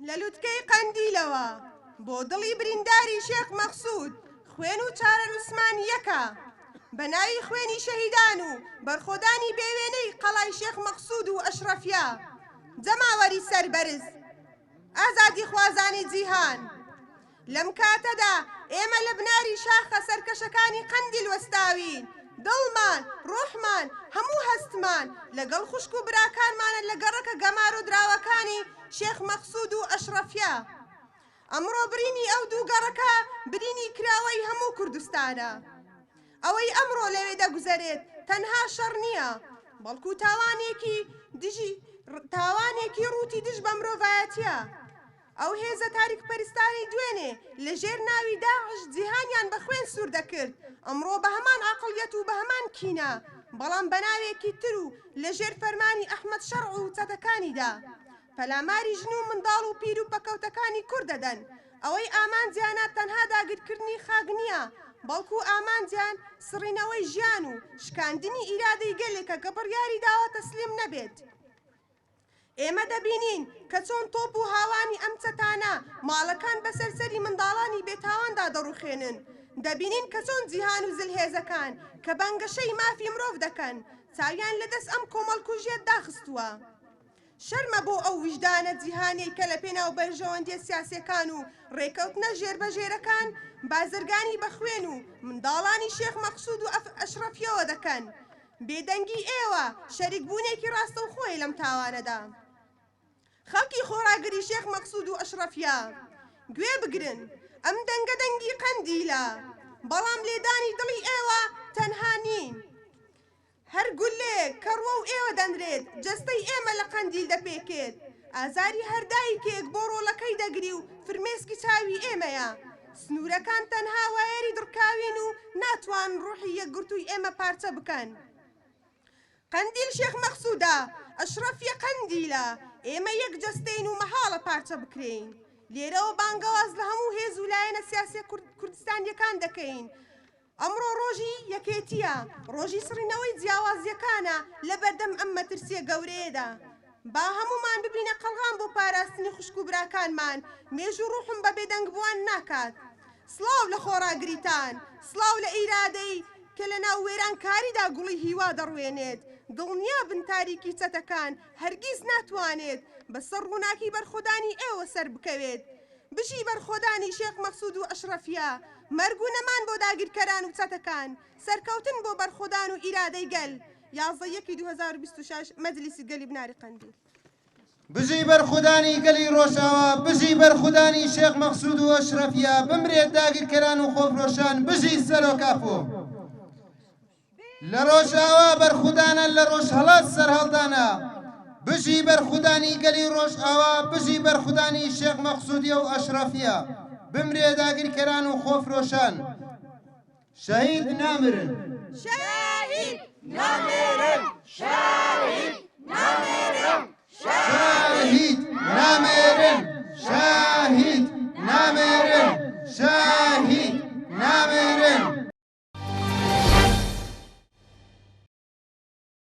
لە لوتکەی قەندیلەوە بۆ دڵی برینداری شێخ مەقسود، خوێن و چارەنووسمان یەکە. بە ناوی خوێنی شەهیدان و بەرخۆدانی بێوێنەی قەڵای شێخ مەقسود و ئەشڕەفیە، جەماوەری سەربەرز، ئازادیخوازانی جیهان، لەم کاتەدا ئێمە لە بناری شاخە سەرکەشەکانی قەندیل وەستاوین، دڵمان، ڕۆحمان، هەموو هەستمان لەگەڵ خوشک و براکانمانە لە گەڕەکە گەمارۆدراوەکانی شێخ مەقسود و ئەشڕەفیە. ئەمڕۆ برینی ئەو دوو گەڕەکە برینی کراوەی هەموو کوردستانە. ئەوەی ئەمڕۆ لەوێ دەگوزەرێت تەنها شەڕ نییە، بەڵکو تاوانێکی دژی تاوانێکی ڕووتی دژ بە مرۆڤایەتییە. ئەو هێزە تاریکپەرستانەی دوێنێ لە ژێر ناوی داعش جیهانیان بە خوێن سوور دەکرد، ئەمڕۆ بە هەمان عەقڵیەت و بە هەمان کینە، بەڵام بە ناوێکی تر و لە ژێر فەرمانی ئەحمەد شەرع و چەتەکانیدا، پەلاماری ژن و منداڵ و پیر و پەکەوتەکانی کورد دەدەن. ئەوەی ئامانجیانە تەنها داگیرکردنی خاک نییە، بەڵکو ئامانجیان سڕینەوەی ژیان و شکاندنی ئیرادەی گەلێکە کە بڕیاری داوە تەسلیم نەبێت. ئێمە دەبینین کە چۆن تۆپ و هاوانی ئەم چەتانە ماڵەکان بەسەر سەری منداڵانی بێتاواندا دەڕوخێنن. دەبینین کە چۆن جیهان و زلهێزەکان کە بانگەشەی مافی مرۆڤ دەکەن، چاویان لەدەست ئەم کۆمەڵکوژیە داخستووە. شەرمە بۆ ئەو ویژدانە جیهانیەی کە لەپێناو بەرژەوەندیە سیاسیەکان و ڕێکەوتنە ژێربەژێرەکان بازرگانی بە خوێن و منداڵانی شێخ مەقسود و ئەشڕەفیەوە دەکەن. بێدەنگی ئێوە شەریکبوونێکی ڕاستەوخۆیە لەم تاوانەدا. خەڵکی خۆڕاگری شێخ مەقسود و ئەشڕەفیە گوێ بگرن، ئەم دەنگە دەنگی قەندیلە، بەڵام لێدانی دڵی ئێوە تەنها نین. هەر گوللەیەک کە ڕووەو ئێوە دەنرێت، جەستەی ئێمە لە قەندیل دەپێکێت. ئازاری هەر دایکێک بۆ ڕۆڵەکەی دەگری و فرمێسکی چاوی ئێمەیە. سنوورەکان تەنها وایەری دڕکاوین و ناتوانن ڕۆحی یەکگرتووی ئێمە پارچە بکەن. قەندیل شێخ مەقسوودە، ئەشڕەفیە قەندیلە، ئێمە یەک جەستەین و مەحاڵە پارچە بکرێین. لێرەوە بانگەواز لە هەموو هێز و لایەنە سیاسیە کوردستانییەکان دەکەین، ئەمڕۆ ڕۆژی یەکێتییە، ڕۆژی سڕینەوەی جیاوازییەکانە لە بەردەم ئەم مەترسییە گەورەیەدا. با هەموومان ببینە قەڵغان بۆ پاراستنی خوشک و براکانمان، مێژوو ڕوحم بە بێدەنگبووان ناکات. سڵاو لە خۆڕاگریتان، سڵاو لە ئیرادەی کە لەناو وێرانکاریدا گوڵی هیوا دەڕوێنێت، دڵنیابن تاریکی چەتەکان هەرگیز ناتوانێت بەسەر ڕووناکی بەرخۆدانی ئێوە سەربکەوێت. بژی بەرخۆدانی شێخ مەقسود و ئەشڕەفیە، مەرگ و نەمان بۆ داگیرکەران و چەتەکان، سەرکەوتن بۆ بەرخۆدان و ئیرادەی گەل. 11 یەکی 2026 مەجلیسی گەلی بناری قەندیل. بژی بەرخودانی گەلی ڕۆژئاوا بژی بەرخودانی شێخ مەقسود و ئەشرەفیە بمرێت داگیرکەران و خۆفرۆشان بژی سەرۆک ئاپۆ. لە ڕۆژئاوا بەرخودانە لە ڕۆژهەڵات سەرهەڵدانە بژی بەرخودانی گەلی ڕۆژئاوا بژی بەرخودانی شێخ مەقسودیە و ئەشرەفیە بمرێ داگیرکەران و خۆفرۆشان شەهید نامرن. شەهید نامرن شەهید نامرن.